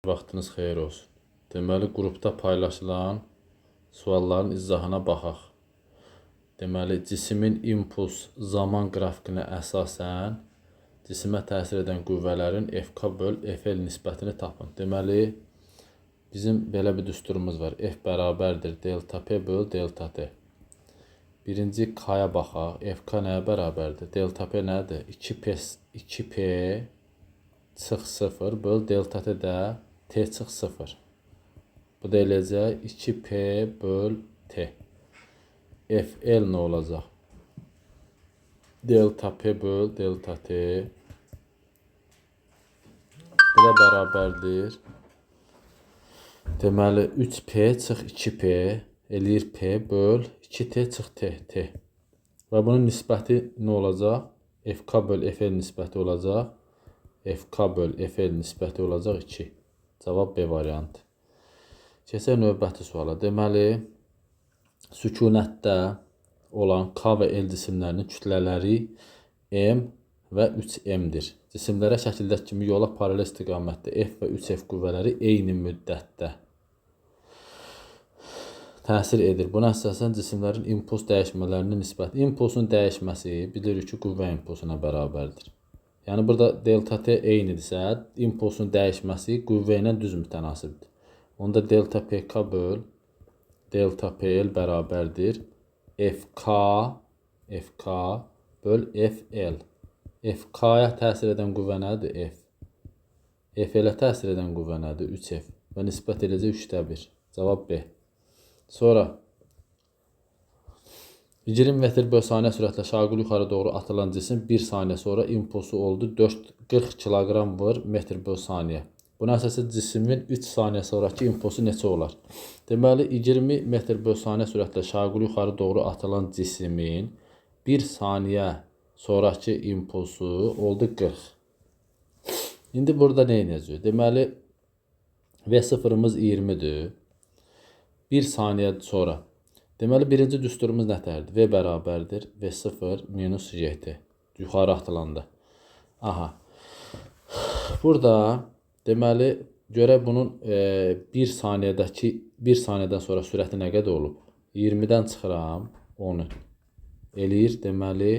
Vaxtınız xeyir olsun. Deməli, qrupda paylaşılan sualların izahına baxaq. Deməli, cismin impuls zaman qrafikinə əsasən cisimə təsir edən qüvvələrin FK böl FL nisbətini tapın. Deməli, bizim belə bir düsturumuz var. F bərabərdir delta P böl delta T. Birinci K-ya baxaq. FK nəyə bərabərdir? Delta P nədir? 2P, 2P çıx 0 böl delta T də T çıx 0. Bu da eləcək 2P böl T. FL nə olacaq? Delta P böl delta T. Bu da bərabərdir. Deməli 3P çıx 2P eləyir P böl 2T çıx T, T. Və bunun nisbəti nə olacaq? FK böl FL nisbəti olacaq. FK böl FL nisbəti olacaq 2. Cavab B variantı. Keçək növbəti suala. Deməli, sükunətdə olan K və L cisimlərinin kütlələri M və 3M-dir. Cisimlərə şəkildəki kimi yola paralel istiqamətdə F və 3F qüvvələri eyni müddətdə təsir edir. Buna əsasən cisimlərin impuls dəyişmələrinin nisbəti. İmpulsun dəyişməsi bilirik ki, qüvvə impulsuna bərabərdir. Yəni burada delta T eynidirsə, impulsun dəyişməsi qüvvə ilə düz mütənasibdir. Onda delta PK böl delta PL bərabərdir FK FK böl FL. FK-ya təsir edən qüvvə nədir? F. FL-ə təsir edən qüvvə nədir? 3F. Və nisbət eləcək 3-də 1. Cavab B. Sonra 20 metr böl saniyə sürətlə şaqul yuxarı doğru atılan cisim 1 saniyə sonra impulsu oldu 440 kiloqram vur metr böl saniyə. Buna əsasən cismin 3 saniyə sonrakı impulsu neçə olar? Deməli 20 metr böl saniyə sürətlə şaqul yuxarı doğru atılan cismin 1 saniyə sonrakı impulsu oldu 40. İndi burada nə edəcəyik? Deməli V0-ımız 20-dir. 1 saniyə sonra. Deməli, birinci düsturumuz nətərdir? V bərabərdir V0 minus JT. Yuxarı atılanda. Aha. Burada deməli, görək bunun 1 saniyədəki 1 saniyədən sonra sürəti nə qədər olub? 20-dən çıxıram 10-u. Eləyir, deməli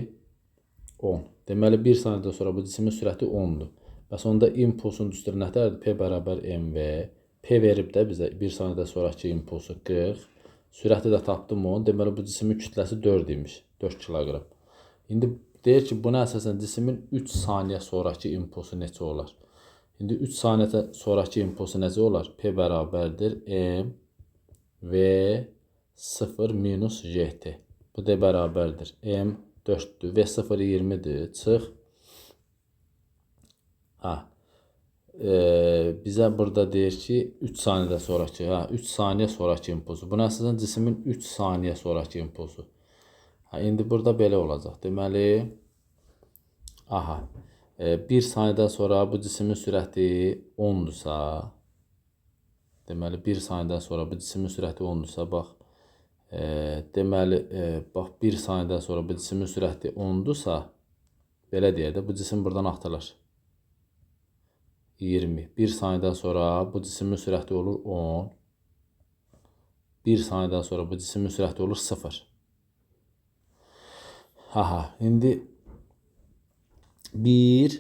10. Deməli, 1 saniyədən sonra bu cismin sürəti 10-dur. Bəs onda impulsun düsturu nətərdir? P bərabər MV. P verib də bizə 1 saniyədən sonrakı impulsu 40. Sürəti də tapdım 10. Deməli, bu cismin kütləsi 4 imiş. 4 kiloqram. İndi deyir ki, buna əsasən cismin 3 saniyə sonrakı impulsu neçə olar? İndi 3 saniyə sonrakı impulsu necə olar? P bərabərdir M V 0 minus JT. Bu da bərabərdir. M 4-dür. V 0 20-dir. Çıx. Ha. Bizə burada deyir ki, 3 saniyədən sonrakı, hə, 3 saniyə sonrakı impulsu. Buna əsasən cismin 3 saniyə sonrakı impulsu. Hə, indi burada belə olacaq. Deməli, aha, 1 saniyədən sonra bu cismin sürəti 10-dursa, deməli 1 saniyədən sonra bu cismin sürəti 10-dursa, bax, deməli, bax 1 saniyədən sonra bu cismin sürəti 10-dursa, belə deyək də, bu cisim buradan atılır. 20. 1 saniyədən sonra bu cismin sürəti olur 10. 1 saniyədən sonra bu cismin sürəti olur 0. Aha, indi 1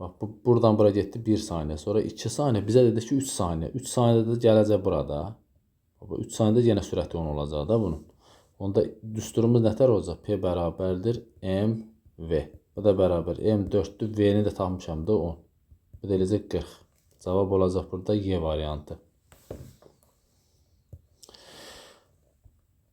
bax bu buradan bura getdi 1 saniyə, sonra 2 saniyə, bizə dedi ki 3 saniyə. 3 saniyədə də gələcək burada. Bu 3 saniyədə yenə sürəti 10 olacaq da bunun. Onda düsturumuz nətər olacaq? P bərabərdir M V. Bu da bərabər M 4-dür, V-ni də tapmışam da 10. Bu da eləcək 40. Cavab olacaq burada Y variantı.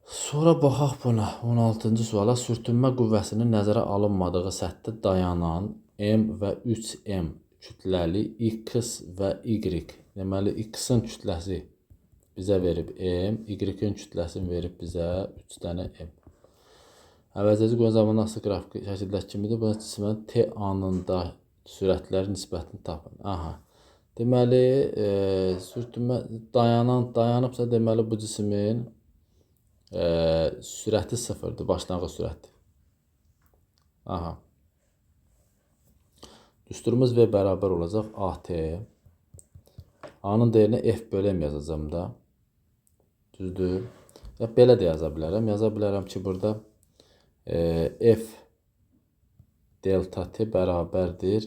Sonra baxaq buna. 16-cı suala. Sürtünmə qüvvəsinin nəzərə alınmadığı səthdə dayanan M və 3M kütləli X və Y. Deməli, X-in kütləsi bizə verib M, Y-in kütləsini verib bizə 3 dənə M. Əvəzedici qüvvə zamanı asılı qrafiki şəkildəki kimidir. Buna cismin T anında sürətlərin nisbətini tapın. Aha. Deməli, sürtünmə dayanıbsa, deməli bu cismin sürəti sıfırdır, başlanğıc sürəti. Aha. Düsturumuz V bərabər olacaq AT. A-nın dəyərinə F bölü M yazacağam da. Düzdür? Ya, belə də yaza bilərəm. Yaza bilərəm ki, burada F delta T bərabərdir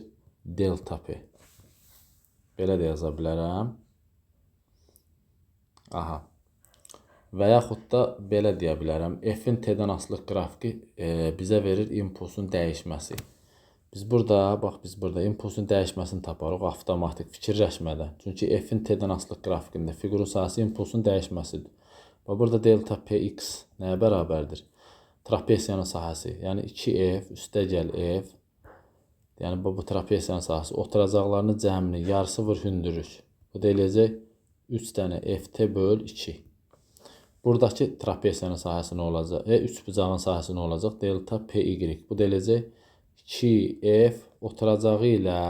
delta P. Belə də yaza bilərəm. Aha. Və yaxud da belə deyə bilərəm. F-in T-dən asılıq qrafiki bizə verir impulsun dəyişməsi. Biz burada, bax biz burada impulsun dəyişməsini taparıq avtomatik, fikirləşmədən. Çünki F-in T-dən asılıq qrafikində fiqurun sahəsi impulsun dəyişməsidir. Bax burada delta PX nəyə bərabərdir? Trapesiyanın sahəsi. Yəni 2F üstə gəl F. Yəni bu trapesiyanın sahəsi. Oturacaqlarının cəminin yarısı vur hündürlük. Bu da eləyəcək 3 dənə FT böl 2. Buradakı trapesiyanın sahəsi nə olacaq? Üçbucağın sahəsi nə olacaq? Delta PY. Bu da eləyəcək 2F oturacağı ilə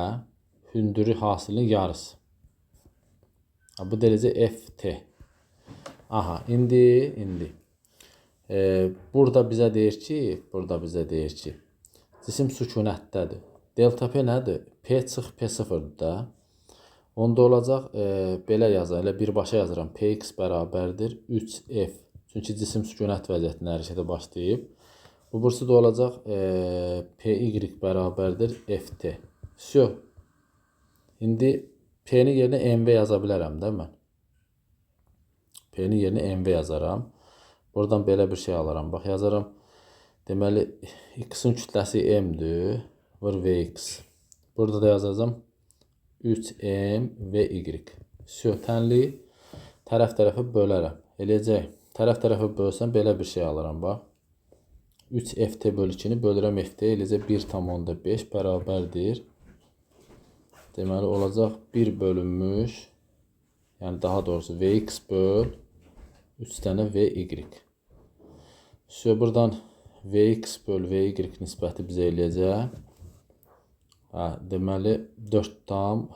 hündürlük hasilinin yarısı. Bu da eləyəcək FT. Aha, indi. Burada bizə deyir ki, cisim sükunətdədir. Delta P nədir? P çıx P sıfırdır da. Onda olacaq, belə yazıram, elə birbaşa yazıram. Px bərabərdir 3F. Çünki cisim sükunət vəziyyətində hərəkətə başlayıb. Bu burası da olacaq PY bərabərdir FT. Vsyo. İndi P-nin yerinə MV yaza bilərəm də mən. P-nin yerinə MV yazaram. Buradan belə bir şey alaram. Bax, yazaram. Deməli, X-in kütləsi M-dir. Vur VX. Burada da yazacağam. 3M VY. Vsyo, tənli tərəf tərəfə bölərəm. Eləyəcək. Tərəf tərəfə bölsəm belə bir şey alıram, bax. 3 FT bölü 2-ni bölürəm FT, eləcə 1,5 bərabərdir. Deməli, olacaq 1 bölünmüş, yəni daha doğrusu VX böl 3 dənə VY. Vsyo, buradan VX böl VY nisbəti bizə eləyəcək. Hə, deməli, 4,5.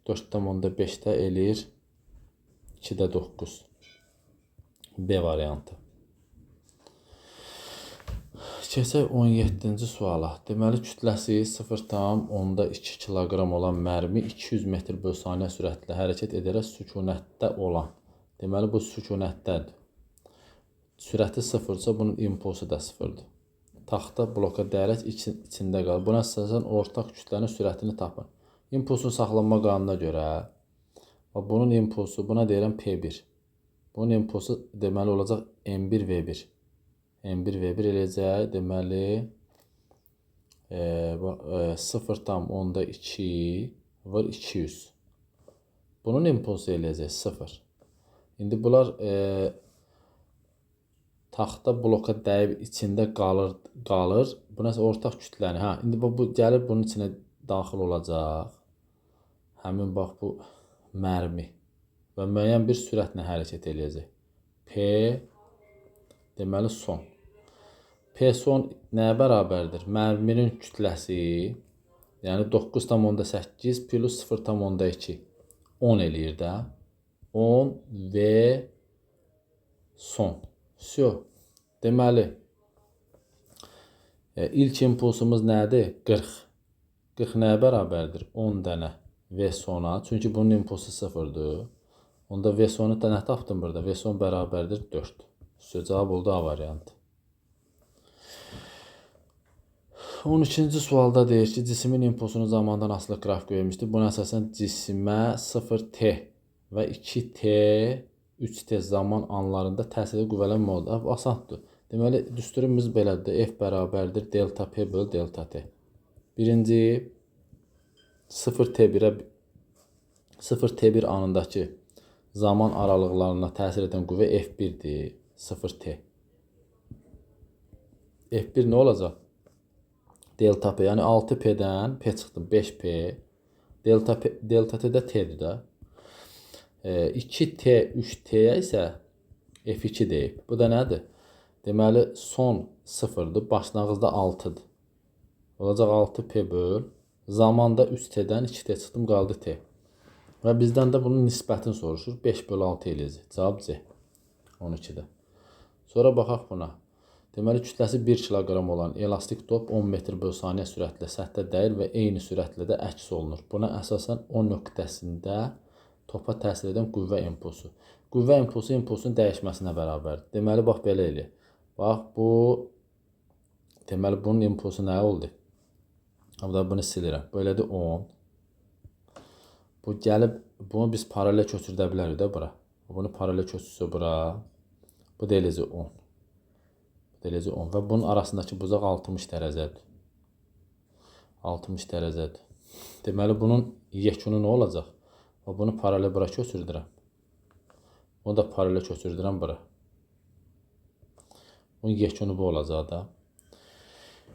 4,5 də eləyir 2,9. B variantı. Keçək 17-ci suala. Deməli, kütləsi 0,2 kiloqram olan mərmi 200 metr böl saniyə sürətlə hərəkət edərək sükunətdə olan. Deməli, bu sükunətdədir. Sürəti sıfırsa, bunun impulsu da sıfırdır. Taxta bloka dəyərək içində qalır. Buna əsasən ortaq kütlənin sürətini tapın. İmpulsun saxlanma qanununa görə bunun impulsu, buna deyirəm P1. Bunun impulsu deməli olacaq M1 V1. M1 V1 eləyəcək, deməli 0,2 vur 200. Bunun impulsu eləyəcək 0. İndi bunlar taxta bloka dəyib içində qalır. Bu nəsə ortaq kütləni. Hə, indi bu gəlir bunun içinə daxil olacaq. Həmin bax bu mərmi və müəyyən bir sürətlə hərəkət eləyəcək. P deməli son. P son nəyə bərabərdir? Mərminin kütləsi, yəni 9,8 plus 0,2 10 eləyir də. 10 V son. Vsyo. Deməli, ilk impulsumuz nədir? 40. 40 nəyə bərabərdir? 10 dənə V sona. Çünki bunun impulsu sıfırdır. Onda V sonu da nə tapdım burada? V son bərabərdir 4. Vsyo, cavab oldu A variantı. 13-cü sualda deyir ki, cismin impulsunu zamandan asılı qrafik vermişdir. Buna əsasən cisimə 0T və 2T, 3T zaman anlarında təsirli qüvvələnmə oldu. Asandır. Deməli, düsturumuz belədir. F bərabərdir delta P bölü delta T. Birinci 0T1 anındakı zaman aralıqlarına təsir edən qüvvə F1-dir. 0T. F1 nə olacaq? Delta P, yəni 6P-dən P çıxdı, 5P. Delta P, delta T də T-dir də. 2T, 3T-yə isə F2 deyib. Bu da nədir? Deməli, son 0-dır, başlanğıcda 6-dır. Olacaq 6P böl. Zamanda 3T-dən 2T çıxdım, qaldı T. Və bizdən də bunun nisbətini soruşur. 5 bölü 6 eləyəcək. Cavab C. 12-də. Sonra baxaq buna. Deməli, kütləsi 1 kiloqram olan elastik top 10 metr böl saniyə sürətlə səthə dəyir və eyni sürətlə də əks olunur. Buna əsasən O nöqtəsində topa təsir edən qüvvə impulsu. Qüvvə impulsu impulsun dəyişməsinə bərabərdir. Deməli, bax, belə eləyir. Bax, bu, deməli, bunun impulsu nə oldu? Burada bunu silirəm. Bu elədir 10. Bu gəlib, bunu biz paralel köçürdə bilərik də bura. Bunu paralel köçürsə bura. Bu da eləcə 10. Eləcə 10 və bunun arasındakı bucaq 60 dərəcədir. 60 dərəcədir. Deməli, bunun yekunu nə olacaq? Və bunu paralel bura köçürdürəm. Bunu da paralel köçürdürəm bura. Bunun yekunu bu olacaq da.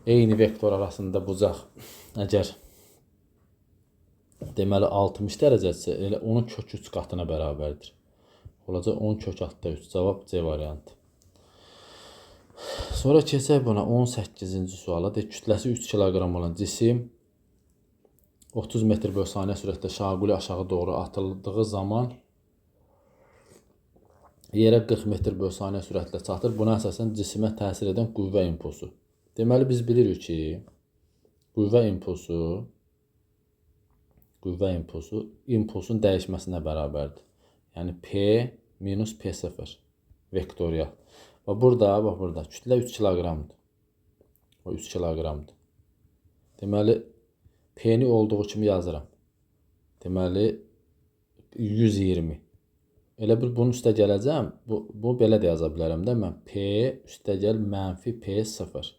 Eyni vektor arasında bucaq əgər deməli 60 dərəcədirsə, elə onun kök 3 qatına bərabərdir. Olacaq 10 kök 6-da 3. Cavab C variantı. Sonra keçək buna 18-ci suala. Deyir, kütləsi 3 kiloqram olan cisim 30 metr böl saniyə sürətlə şaquli aşağı doğru atıldığı zaman yerə 40 metr böl saniyə sürətlə çatır. Buna əsasən cisimə təsir edən qüvvə impulsu. Deməli, biz bilirik ki, qüvvə impulsu impulsun dəyişməsinə bərabərdir. Yəni, P minus P0 vektorial. Və burada, bax burada, kütlə 3 kiloqramdır. O 3 kiloqramdır. Deməli, P-ni olduğu kimi yazıram. Deməli, 120. Elə bir bunun üstə gələcəm. Bu belə də yaza bilərəm də mən. P üstə gəl mənfi P0.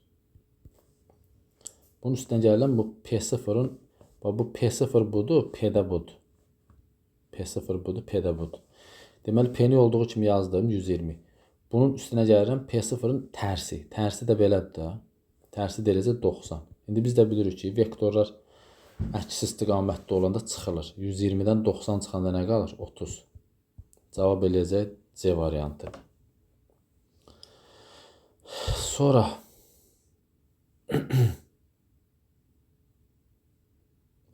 Bunun üstünə gəlirəm, bu P0-ın, bax bu P0 budur, P də budur. P0 budur, P də budur. Deməli, P-ni olduğu kimi yazdım, 120. Bunun üstünə gəlirəm P0-ın tərsi. Tərsi də belədir də. Tərsi də eləcə 90. İndi biz də bilirik ki, vektorlar əks istiqamətdə olanda çıxılır. 120-dən 90 çıxanda nə qalır? 30. Cavab eləyəcək C variantı. Sonra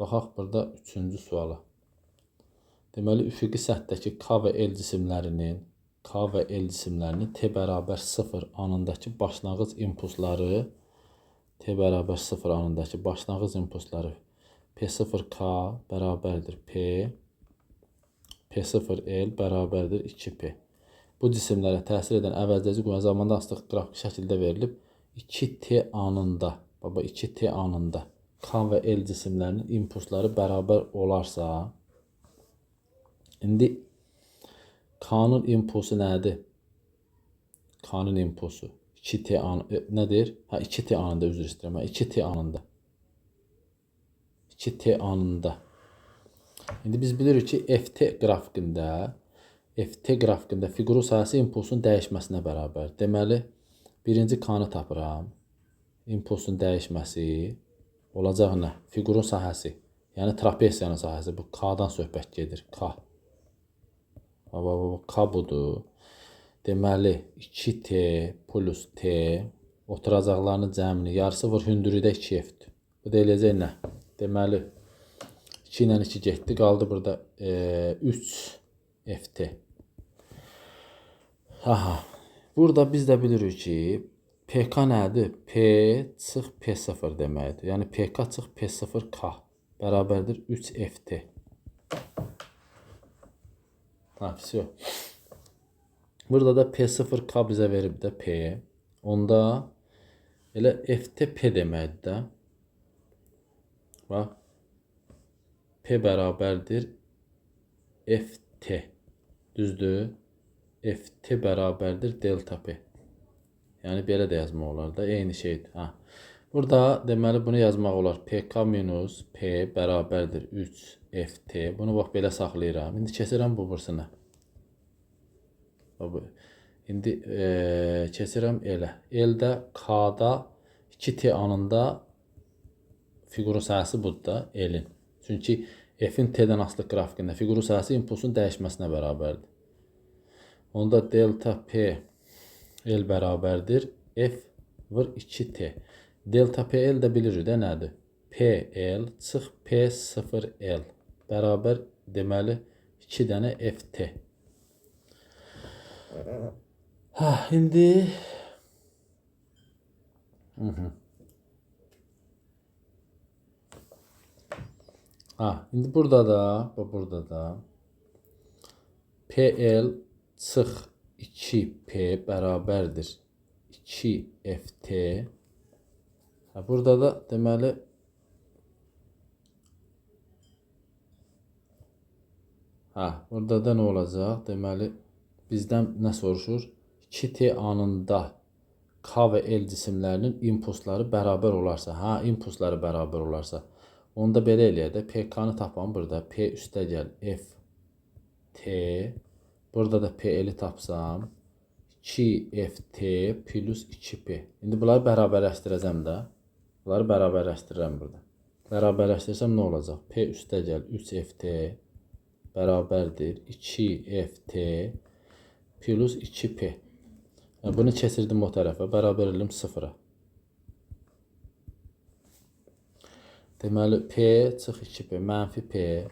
baxaq burada 3-cü suala. Deməli, üfüqi səthdəki K və L cisimlərinin T bərabər 0 anındakı başlanğıc impulsları T bərabər 0 anındakı başlanğıc impulsları P0K bərabərdir P, P0L bərabərdir 2P. Bu cisimlərə təsir edən əvəzləyici qüvvə zamanda asılıq qrafik şəkildə verilib 2T anında, baba 2T anında K və L cisimlərinin impulsları bərabər olarsa, indi K-nın impulsu nədir? K-nın impulsu 2T an nədir? Hə, 2T anında, üzr istəyirəm. Hə, 2T anında. 2T anında. İndi biz bilirik ki, FT qrafikində fiqurun sahəsi impulsun dəyişməsinə bərabər. Deməli, birinci K-nı tapıram. İmpulsun dəyişməsi olacaq nə? Fiqurun sahəsi. Yəni trapesiyanın sahəsi. Bu K-dan söhbət gedir. K. K budur. Deməli, 2T plus T oturacaqlarının cəmini yarısı vur hündürlükdə 2F-dir. Bu da eləyəcək nə? Deməli, 2 ilə 2 getdi. Qaldı burada 3 FT. Aha. Burada biz də bilirik ki, PK nədir? P çıx P0 deməkdir. Yəni, PK çıx P0K bərabərdir 3 FT. Ha, vəsiyo. Burada da P0K bizə verib də P. Onda elə FTP deməkdir də. Bax, P bərabərdir FT. Düzdür? FT bərabərdir delta P. Yəni, belə də yazmaq olar da. Eyni şeydir. Ha. Burada deməli, bunu yazmaq olar. PK minus P bərabərdir 3 FT. Bunu bax, belə saxlayıram. İndi keçirəm bu bursuna. İndi keçirəm elə. L-də K-da 2T anında fiqurun sahəsi budur da, L-in. Çünki F-in T-dən asılı qrafikində fiqurun sahəsi impulsun dəyişməsinə bərabərdir. Onda delta P L bərabərdir F vur 2T. Delta P L də bilirik də nədir? PL çıx P0L bərabər deməli 2 dənə FT. Ha, indi Ha, indi burada da, burada da PL çıx 2P bərabərdir 2FT. Ha, burada da deməli ha, burada da nə olacaq? Deməli bizdən nə soruşur? 2T anında K və L cisimlərinin impulsları bərabər olarsa, ha, impulsları bərabər olarsa, onda belə eləyək də, PK-nı tapam burada, P üstə gəl, F, T, burada da PL-i tapsam, 2FT plus 2P. İndi bunları bərabərləşdirəcəm də, bunları bərabərləşdirirəm burada. Bərabərləşdirsəm nə olacaq? P üstə gəl, 3FT bərabərdir 2FT plus 2P. Bunu keçirdim o tərəfə, bərabər elim 0-a. Deməli, P çıx 2P, mənfi P,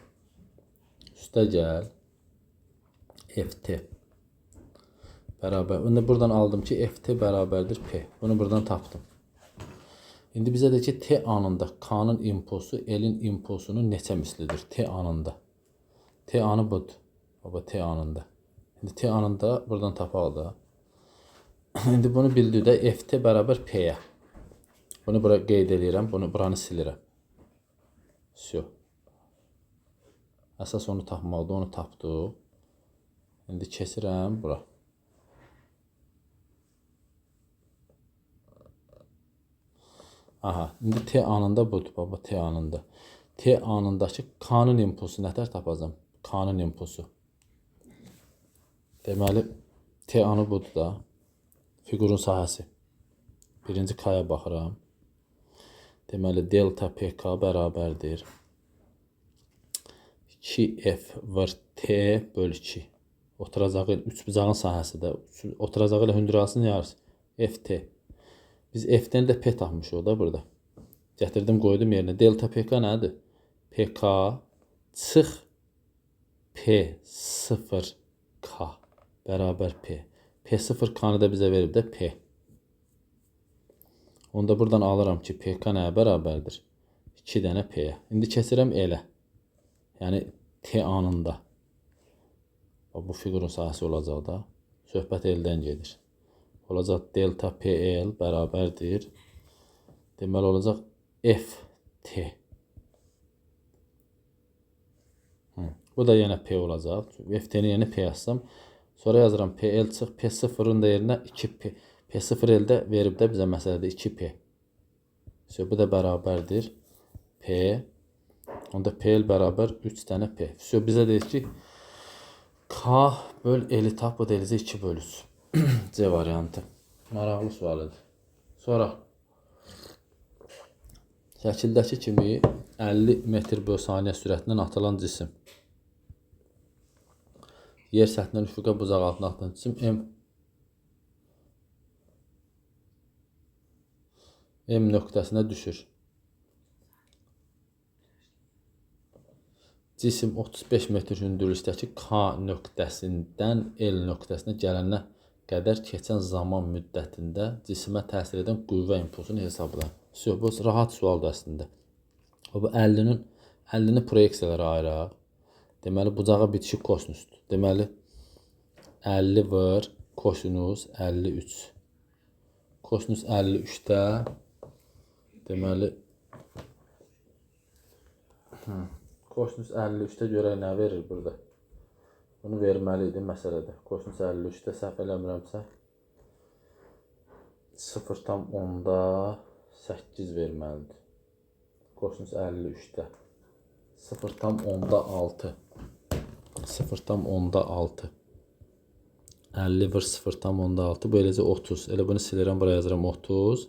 üstə gəl, FT bərabər. İndi buradan aldım ki, FT bərabərdir P. Bunu buradan tapdım. İndi bizə deyir ki, T anında K-nın impulsu L-in impulsunun neçə mislidir? T anında. T anı budur. Baba, T anında. İndi T anında buradan tapaq da. İndi bunu bildik də FT bərabər P-yə. Bunu bura qeyd edirəm, bunu buranı silirəm. Syo. Əsas onu tapmalıdır, onu tapdıq. İndi keçirəm bura. Aha, indi T anında budur, baba, T anında. T anındakı K-nın impulsu nətər tapacam? K-nın impulsu. Deməli, T anı budur da. Figurun sahəsi. Birinci K-ya baxıram. Deməli, delta PK bərabərdir 2F vır T böl 2. Oturacağı, üçbucağın sahəsi də. Oturacağı ilə hündürasının yarısı. FT. Biz F-dən də P tapmışıq da burada. Gətirdim, qoydum yerinə. Delta PK nədir? PK çıx P0K bərabər P. P0K-nı da bizə verib də P. Onda buradan alıram ki, PK nəyə bərabərdir? 2 dənə P-yə. İndi keçirəm elə. Yəni, T anında. Bu figurun sahəsi olacaq da. Söhbət L-dən gedir. Olacaq delta PL bərabərdir. Deməli, olacaq FT. Bu da yenə P olacaq. FT-nin yerinə P yazsam. Sonra yazıram PL çıx, P0-ın da yerinə 2P. P0 L-də verib də bizə məsələdə 2P. Bu da bərabərdir. P. Onda PL bərabər 3 dənə P. Bizə deyir ki, K böl L-i tap, bu da eləcə 2 böl 3. C variantı. Maraqlı sualıdır. Sonra şəkildəki kimi 50 metr böl saniyə sürətindən atılan cisim. Yer səthindən üfüqə bucaq altına atılan cisim M nöqtəsinə düşür. Cisim 35 metr hündürlükdəki K nöqtəsindən L nöqtəsinə gələnə qədər keçən zaman müddətində cisimə təsir edən qüvvə impulsunu hesablayın. Bu rahat sualdır əslində. Bu 50-ni proyeksiyalara ayıraq. Deməli, bucağa bitişik kosinusdur. Deməli, 50 vır kosinus 53. Kosinus 53-də deməli, kosinus 53-də görək nə verir burada. Bunu verməli idi məsələdə. Kosinus 53-də səhv eləmirəmsə 0,8 verməlidir. Kosinus 53-də 0,6. 0,6. 50 vır 0,6. Bu eləcə 30. Elə bunu silirəm, buraya yazıram 30.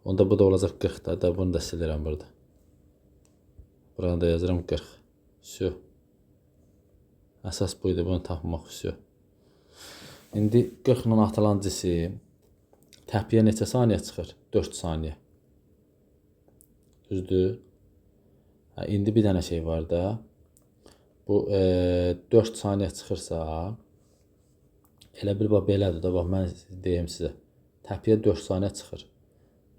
Onda bu da olacaq 40 da. Da bunu da silirəm burada. Buranı da yazıram 40. Syo. Əsas bu idi, bunu tapmaq. Syo. İndi 40 ilə atılan cisim təpiyə neçə saniyə çıxır? 4 saniyə. Düzdür? Hə, indi bir dənə şey var da. Bu 4 saniyə çıxırsa, elə bil bax belədir də, bax mən deyim sizə. Təpiyə 4 saniyə çıxır.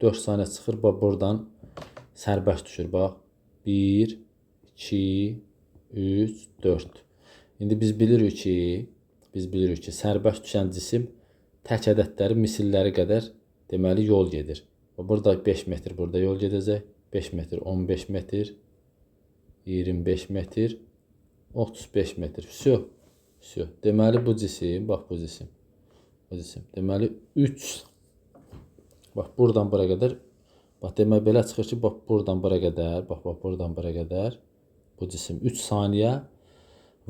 4 saniyə çıxır, bax buradan sərbəst düşür. Bax, 1, 2, 3, 4. İndi biz bilirik ki, sərbəst düşən cisim tək ədədləri misilləri qədər deməli yol gedir. Burada 5 metr burada yol gedəcək. 5 metr, 15 metr, 25 metr, 35 metr. Vsyo. Vsyo. Deməli bu cisim, bax bu cisim. Bu cisim. Deməli 3. Bax buradan bura qədər. Bax deməli belə çıxır ki, bax buradan bura qədər, bax bax buradan bura qədər bu cisim 3 saniyə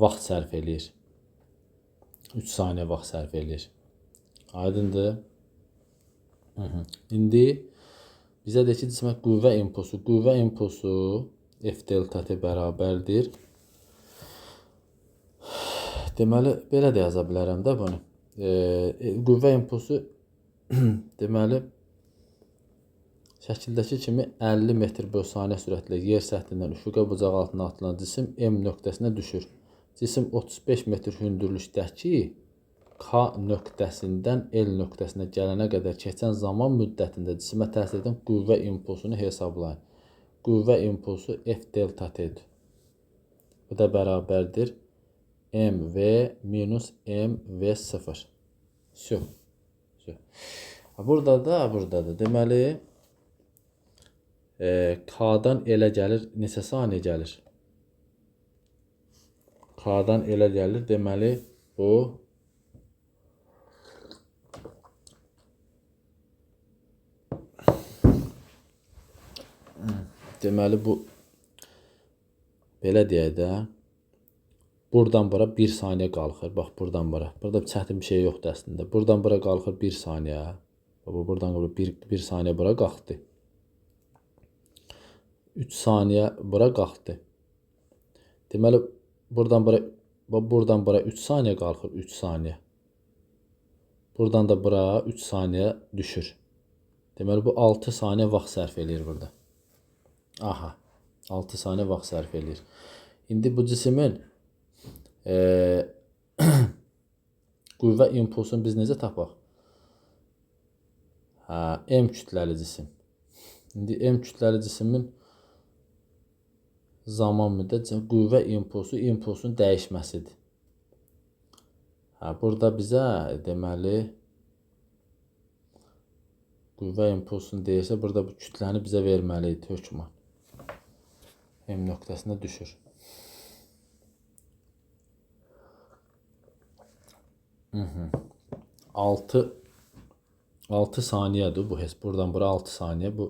vaxt sərf eləyir. 3 saniyə vaxt sərf eləyir. Aydındır? İndi bizə deyir ki, cisimə qüvvə impulsu. Qüvvə impulsu F delta T bərabərdir. Deməli, belə də yaza bilərəm də bunu. Qüvvə impulsu deməli, şəkildəki kimi 50 metr böl saniyə sürətlə yer səthindən üfüqə bucağı altına atılan cisim M nöqtəsinə düşür. Cisim 35 metr hündürlükdəki K nöqtəsindən L nöqtəsinə gələnə qədər keçən zaman müddətində cisimə təsir edən qüvvə impulsunu hesablayın. Qüvvə impulsu F delta T-dir. Bu da bərabərdir MV minus MV0. Syo. Burada da. Deməli, K-dan elə gəlir, neçə saniyə gəlir? K-dan elə gəlir, deməli, bu belə deyək də, buradan bura 1 saniyə qalxır. Bax, buradan bura. Burada çətin bir şey yoxdur əslində. Buradan bura qalxır 1 saniyə. Bax, buradan bura 1 saniyə bura qalxdı. 3 saniyə bura qalxdı. Deməli, buradan bura, bax, buradan bura 3 saniyə qalxır, 3 saniyə. Buradan da bura 3 saniyə düşür. Deməli, bu 6 saniyə vaxt sərf eləyir burada. Aha, 6 saniyə vaxt sərf eləyir. İndi bu cisimin qüvvə impulsunu biz necə tapaq? Hə, M kütləli cisim. İndi M kütləli cisimin zaman müddət qüvvə impulsu impulsun dəyişməsidir. Hə, burada bizə deməli qüvvə impulsunu deyirsə, burada bu kütləni bizə verməli idi hökmən. M nöqtəsinə düşür. 6 saniyədir bu heç. Buradan bura 6 saniyə. Bu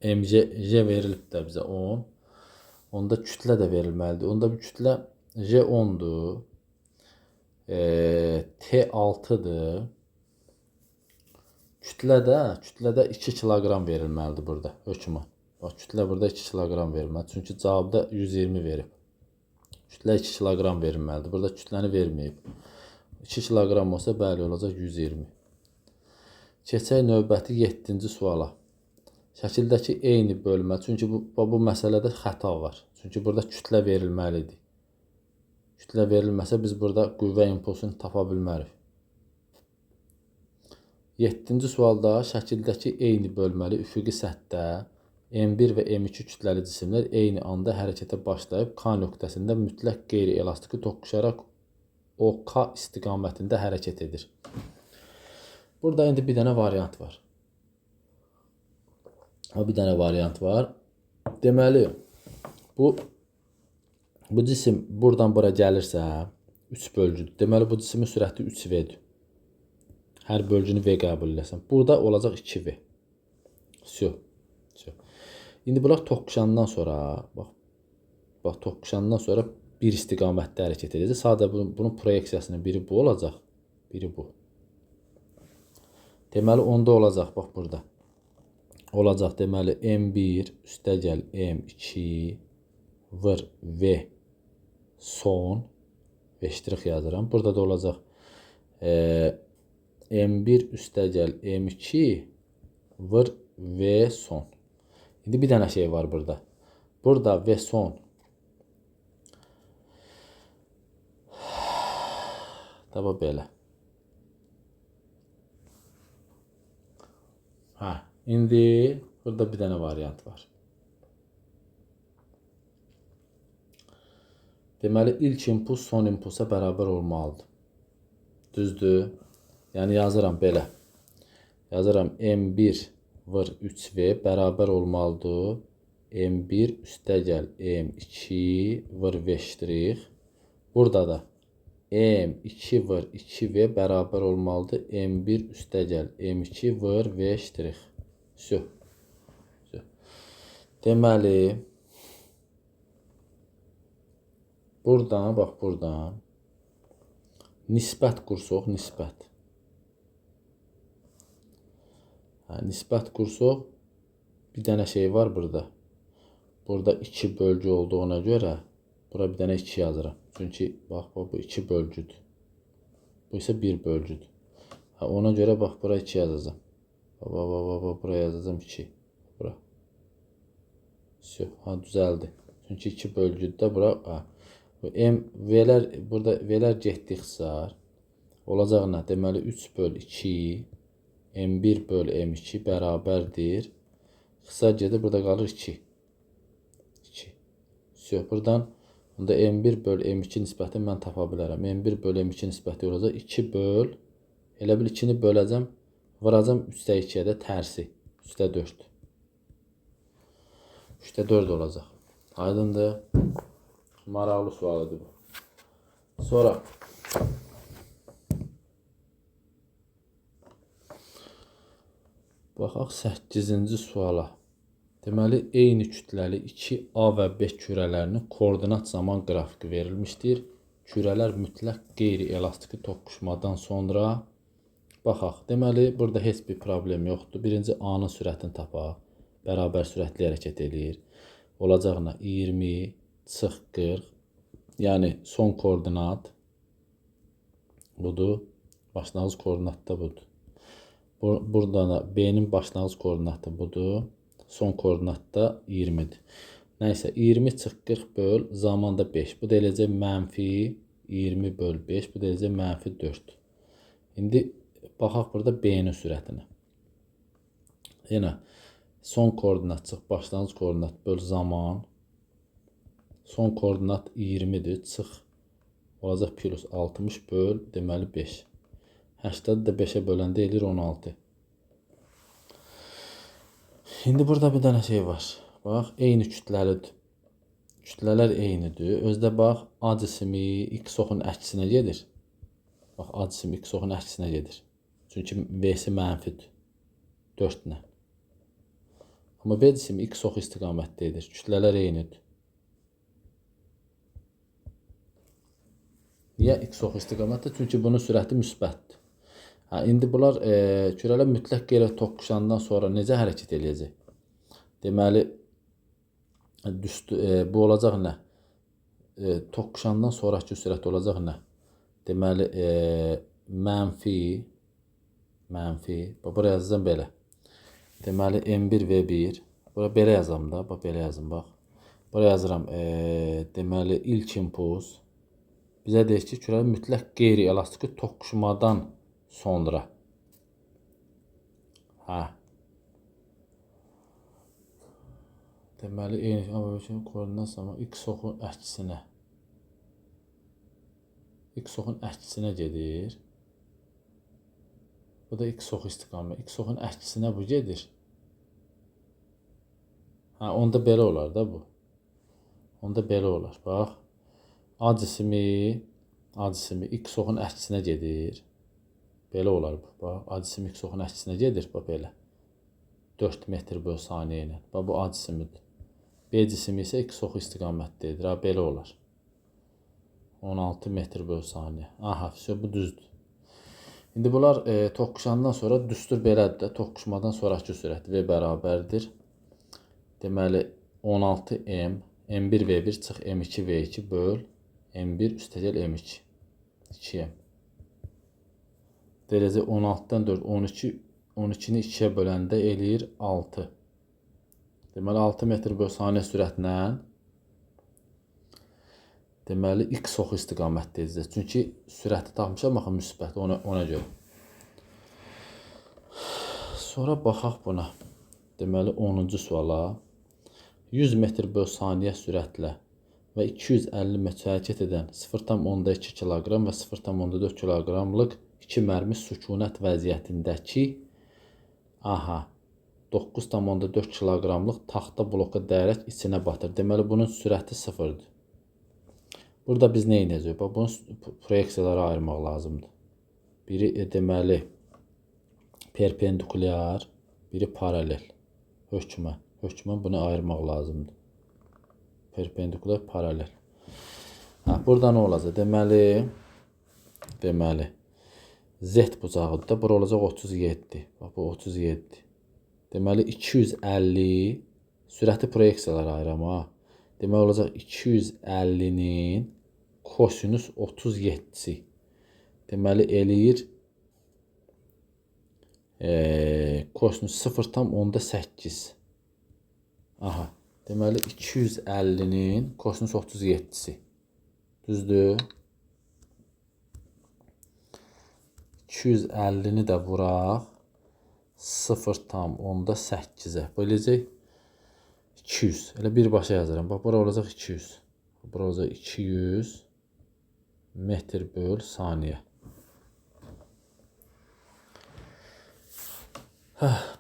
MG J verilib də bizə 10. Onda kütlə də verilməlidir. Onda bu kütlə J 10-dur. T 6-dır. Kütlə də 2 kiloqram verilməlidir burada hökmən. Bax, kütlə burada 2 kiloqram verilməlidir. Çünki cavabda 120 verib. Kütlə 2 kiloqram verilməlidir. Burada kütləni verməyib. 2 kiloqram olsa, bəli, olacaq 120. Keçək növbəti 7-ci suala. Şəkildəki eyni bölmə. Çünki bu məsələdə xəta var. Çünki burada kütlə verilməlidir. Kütlə verilməsə, biz burada qüvvə impulsunu tapa bilmərik. 7-ci sualda şəkildəki eyni bölməli üfüqi səthdə M1 və M2 kütləli cisimlər eyni anda hərəkətə başlayıb K nöqtəsində mütləq qeyri-elastiki toqquşaraq OK istiqamətində hərəkət edir. Burada indi bir dənə variant var. Bir dənə variant var. Deməli, bu cisim buradan bura gəlirsə 3 bölgüdür. Deməli, bu cismin sürəti 3V-dir. Hər bölgünü V qəbul eləsən. Burada olacaq 2V. Syo. İndi bunlar toqquşandan sonra, bax toqquşandan sonra bir istiqamətdə hərəkət edəcək. Sadə bunun proyeksiyasının biri bu olacaq, biri bu. Deməli, onda olacaq, bax burada. Olacaq, deməli, M1 üstəgəl M2 vır V son V ştrix yazıram. Burada da olacaq M1 üstəgəl M2 vır V son. İndi bir dənə şey var burada. Burada V son. Taba belə. Hə. İndi burada bir dənə variant var. Deməli, ilk impuls son impulsa bərabər olmalıdır. Düzdür? Yəni, yazıram belə. Yazıram M1 vır 3V bərabər olmalıdır. M1 üstəgəl M2 vır V ştrix. Burada da M2 vır 2V bərabər olmalıdır. M1 üstəgəl M2 vır V ştrix. Sö. Deməli, buradan, bax buradan nisbət qursuq, nisbət. Hə, nisbət qursuq, bir dənə şey var burada. Burada 2 bölgü olduğuna görə bura bir dənə 2 yazıram. Çünki bax, bu 2 bölgüdür. Bu isə 1 bölgüdür. Hə, ona görə bax bura 2 yazacağam. Bax, bax, bura yazacağam 2. Bura. Sö, ha, düzəldi. Çünki 2 bölgüdür də bura. Ha. M, V-lər, burada V-lər getdi ixtisar. Olacaq nə? Deməli 3 böl 2, M1 böl M2 bərabərdir. İxtisar gedir, burada qalır 2. 2. Sö, buradan onda M1 böl M2 nisbətini mən tapa bilərəm. M1 böl M2 nisbəti olacaq 2 böl, elə bil 2-ni böləcəm, vuracam 3-də 2-yə də tərsi. 3-də 4. 3-də 4 olacaq. Aydındır? Maraqlı sualıdır bu. Sonra baxaq 8-ci suala. Deməli, eyni kütləli 2A və B kürələrinin koordinat zaman qrafiki verilmişdir. Kürələr mütləq qeyri-elastiki toqquşmadan sonra baxaq. Deməli, burada heç bir problem yoxdur. Birinci A-nın sürətini tapaq. Bərabər sürətli hərəkət eləyir. Olacaq nə? 20 çıx 40. Yəni, son koordinat budur. Başlanğıc koordinat da budur. Burada da B-nin başlanğıc koordinatı budur. Son koordinat da 20-dir. Nəysə, 20 çıx 40 böl zamanda 5. Bu da eləcək mənfi 20 böl 5. Bu da eləcək mənfi 4. İndi baxaq burada B-nin sürətinə. Yenə son koordinat çıx başlanğıc koordinat böl zaman. Son koordinat 20-dir. Çıx olacaq plus 60 böl, deməli 5. 80-i də 5-ə böləndə eləyir 16. İndi burada bir dənə şey var. Bax, eyni kütləlidir. Kütlələr eynidir. Özdə bax, A cismi X oxun əksinə gedir. Bax, A cismi X oxun əksinə gedir. Çünki V-si mənfidir. 4 ilə. Amma B cismi X oxu istiqamətdə edir. Kütlələr eynidir. Niyə X oxu istiqamətdə? Çünki bunun sürəti müsbətdir. Hə, indi bunlar kürələr mütləq qeyri toqquşandan sonra necə hərəkət eləyəcək? Deməli, bu olacaq nə? Toqquşandan sonrakı sürət olacaq nə? Deməli, mənfi, bax, bura yazacağam belə. Deməli, M1 V1, bura belə yazam da, bax, belə yazım, bax. Bura yazıram, deməli, ilk impuls bizə deyir ki, kürələr mütləq qeyri-elastiki toqquşmadan sonra. Hə. Deməli, eyni koordinat zaman X oxun əksinə. X oxun əksinə gedir. Bu da X oxu istiqamət. X oxun əksinə bu gedir. Hə, onda belə olar da bu. Onda belə olar. Bax. A cismi X oxun əksinə gedir. Belə olar bu. Bax, A cismi X oxun əksinə gedir. Bax, belə. 4 metr böl saniyə ilə. Bax, bu A cismidir. B cismi isə X oxu istiqamətdə edir. Ha, belə olar. 16 metr böl saniyə. Aha, vəsə, bu düzdür. İndi bunlar toqquşandan sonra düstur belədir də. Toqquşmadan sonrakı sürət V bərabərdir. Deməli, 16M, M1 V1 çıx M2 V2 böl M1 üstəgəl M2. 2M. Dərəcə 16-dan 4, 12, 12-ni 2-yə böləndə eləyir 6. Deməli, 6 metr böl saniyə sürətlə deməli, X oxu istiqamətdə edəcək. Çünki sürəti tapmışam, baxın, müsbət, ona görə. Sonra baxaq buna. Deməli, 10-cu suala 100 metr böl saniyə sürətlə və 250 metr hərəkət edən 0,2 kiloqram və 0,4 kiloqramlıq iki mərmi sükunət vəziyyətindəki 9,4 kiloqramlıq taxta bloka dəyərək içinə batır. Deməli, bunun sürəti 0-dır. Burada biz nə edəcəyik? Bax, bunu proyeksiyalara ayırmaq lazımdır. Biri deməli, perpendikulyar, biri paralel. Hökmən. Hökmən bunu ayırmaq lazımdır. Perpendikulyar, paralel. Hə, burada nə olacaq? Deməli, Z bucağıdır da. Bura olacaq 37. Bax, bu 37. Deməli, 250 sürəti proyeksiyalara ayıram ha. Deməli, olacaq 250-nin kosinus 37-si. Deməli, eləyir kosinus 0,8. Aha. Deməli, 250-nin kosinus 37-si. Düzdür? 250-ni də vuraq 0,8-ə. Beləcək 200. Elə birbaşa yazıram. Bax, bura olacaq 200. Bura olacaq 200 metr böl saniyə.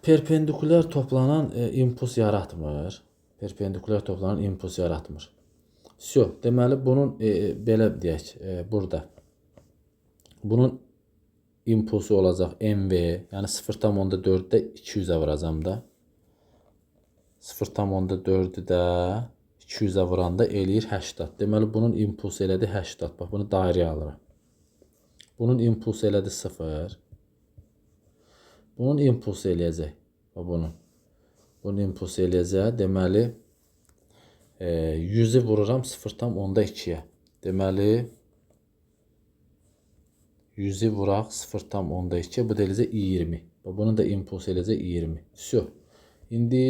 Perpendikulyar toplanan impuls yaratmır. Perpendikulyar toplanan impuls yaratmır. Syo, deməli, bunun belə deyək, burada. Bunun impulsu olacaq MV, yəni 0,4-də 200-ə vuracam da. 0,4-ü də 200-ə vuranda eləyir 80. Deməli, bunun impulsu elədi 80. Bax, bunu dairəyə alıram. Bunun impulsu elədi 0. Bunun impulsu eləyəcək. Bax, bunun. Bunun impulsu eləyəcək. Deməli, 100-ü vururam 0,2-yə. Deməli, 100-ü vuraq 0,2-yə. Bu da eləyəcək 20. Bax, bunun da impulsu eləyəcək 20. Syo. İndi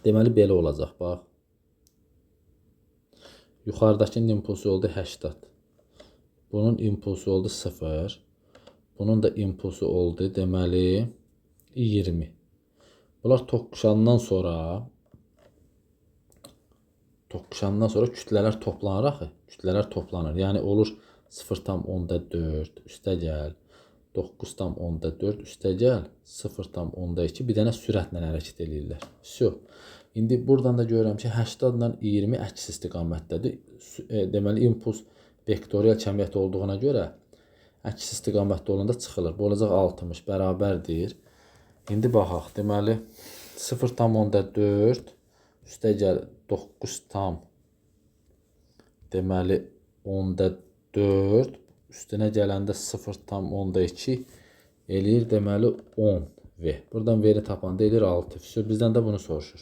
deməli, belə olacaq. Bax. Yuxarıdakının impulsu oldu 80. Bunun impulsu oldu 0. Bunun da impulsu oldu, deməli, 20. Bunlar toqquşandan sonra kütlələr toplanır axı. Kütlələr toplanır. Yəni, olur 0,4 üstə gəl, 9,4 üstə gəl, 0,2 bir dənə sürətlə hərəkət eləyirlər. Syo. İndi buradan da görürəm ki, 80 ilə 20 əks istiqamətdədir. Deməli, impuls vektorial kəmiyyəti olduğuna görə əks istiqamətdə olanda çıxılır. Bu olacaq 60 bərabərdir. İndi baxaq. Deməli, 0,4 üstə gəl 9 tam deməli 10,4 üstünə gələndə 0,2 eləyir, deməli 10 V. Buradan V-ni tapanda eləyir 6. Vsyo, bizdən də bunu soruşur.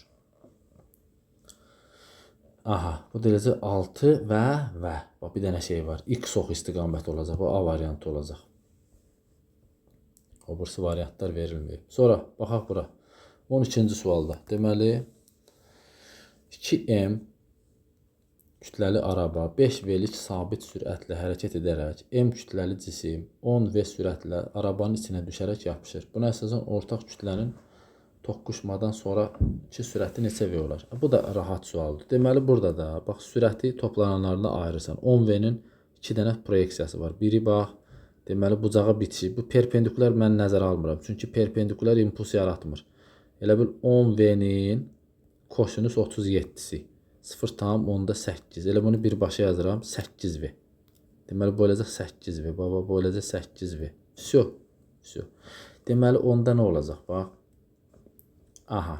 Aha, bu da eləcək 6 və. Bax, bir dənə şey var. X ox istiqaməti olacaq. Bu A variantı olacaq. O birisi variantlar verilməyib. Sonra baxaq bura. 12-ci sualda. Deməli, 2M kütləli araba 5V-lik sabit sürətlə hərəkət edərək M kütləli cisim 10V sürətlə arabanın içinə düşərək yapışır. Buna əsasən ortaq kütlənin toqquşmadan sonraki sürəti neçə V olar? Bu da rahat sualdır. Deməli, burada da bax, sürəti toplananlarına ayırırsan. 10V-nin 2 dənə proyeksiyası var. Biri bax, deməli, bucağa bitişik. Bu perpendikulyar mən nəzərə almıram. Çünki perpendikulyar impuls yaratmır. Elə bil 10V-nin kosinus 37-si. 0,8. Elə bunu birbaşa yazıram. 8V. Deməli, bu olacaq 8V. Baba, bu olacaq 8V. Vsyo. Vsyo. Deməli, onda nə olacaq? Bax. Aha.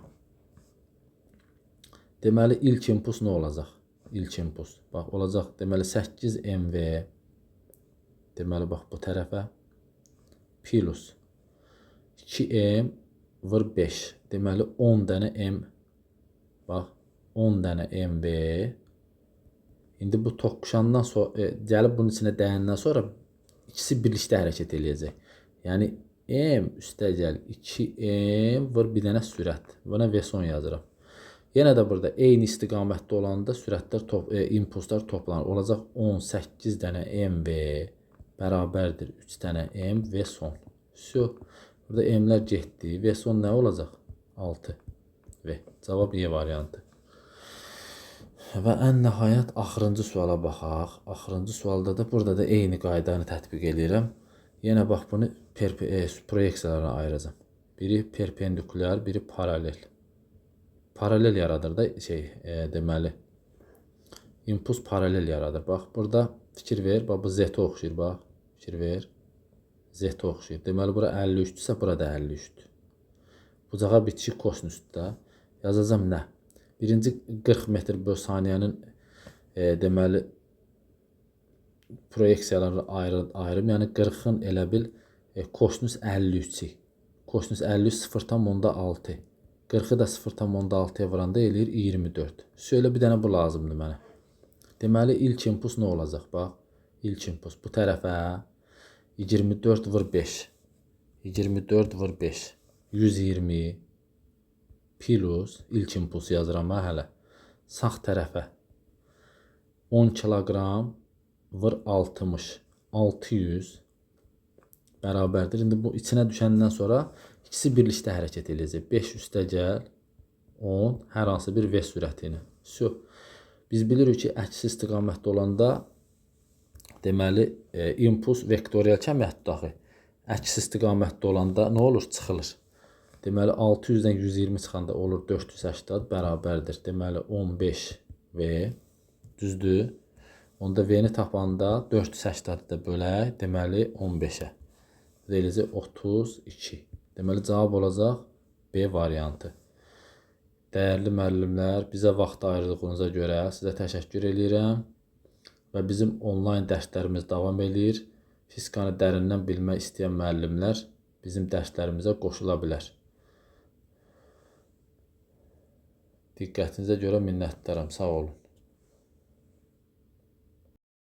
Deməli, ilk impuls nə olacaq? İlk impuls. Bax, olacaq. Deməli, 8MV. Deməli, bax, bu tərəfə. Plus 2M vur 5. Deməli, 10 dənə M. Bax, 10 dənə MV. İndi bu toqquşandan sonra, gəlib bunun içinə dəyəndən sonra ikisi birlikdə hərəkət eləyəcək. Yəni, M üstə gəl 2M vur bir dənə sürət. Buna V son yazıram. Yenə də burada eyni istiqamətdə olanda sürətlər, impulslar toplanır. Olacaq 18 dənə MV bərabərdir 3 dənə M V son. Vsyo. Burada m-lər getdi. V son nə olacaq? 6. V. Cavab Y variantı. Və ən nəhayət axırıncı suala baxaq. Axırıncı sualda da burada da eyni qaydanı tətbiq eləyirəm. Yenə bax bunu proyeksiyalarına ayıracağam. Biri perpendikulyar, biri paralel. Paralel yaradır da deməli. İmpuls paralel yaradır. Bax burada fikir ver. Bax bu Z-ə oxşayır bax. Fikir ver. Z-ə oxşayır. Deməli bura 53-dürsə bura da 53-dür. Bucağa bitişik kosinüsdür da. Yazacağam nə? Birinci 40 metr böl saniyənin deməli proyeksiyalarını ayırım. Yəni 40-ın elə bil kosinüs 53-ü. Kosinüs 53 0,6. 40-ı da 0,6-ya vuranda eləyir 24. Söylə bir dənə bu lazımdır mənə. Deməli ilk impuls nə olacaq? Bax, ilk impuls bu tərəfə 24 vur 5. 24 vur 5. 120 plus ilk impuls yazıram ha hələ. Sağ tərəfə 10 kiloqram vur 60. 600 bərabərdir. İndi bu içinə düşəndən sonra ikisi birlikdə hərəkət eləyəcək. 5 üstə gəl 10 hər hansı bir V sürəti ilə. Sö. Biz bilirik ki, əks istiqamətdə olanda deməli impuls vektorial kəmiyyətdir axı. Əks istiqamətdə olanda nə olur? Çıxılır. Deməli 600-dən 120 çıxanda olur 480 bərabərdir. Deməli 15 V düzdür. Onda V-ni tapanda 480-ı da bölək, deməli 15-ə. Eləcə 32. Deməli cavab olacaq B variantı. Dəyərli müəllimlər, bizə vaxt ayırdığınıza görə sizə təşəkkür eləyirəm və bizim onlayn dərslərimiz davam eləyir. Fizikanı dərindən bilmək istəyən müəllimlər bizim dərslərimizə qoşula bilər. Diqqətinizə görə minnətdaram. Sağ olun.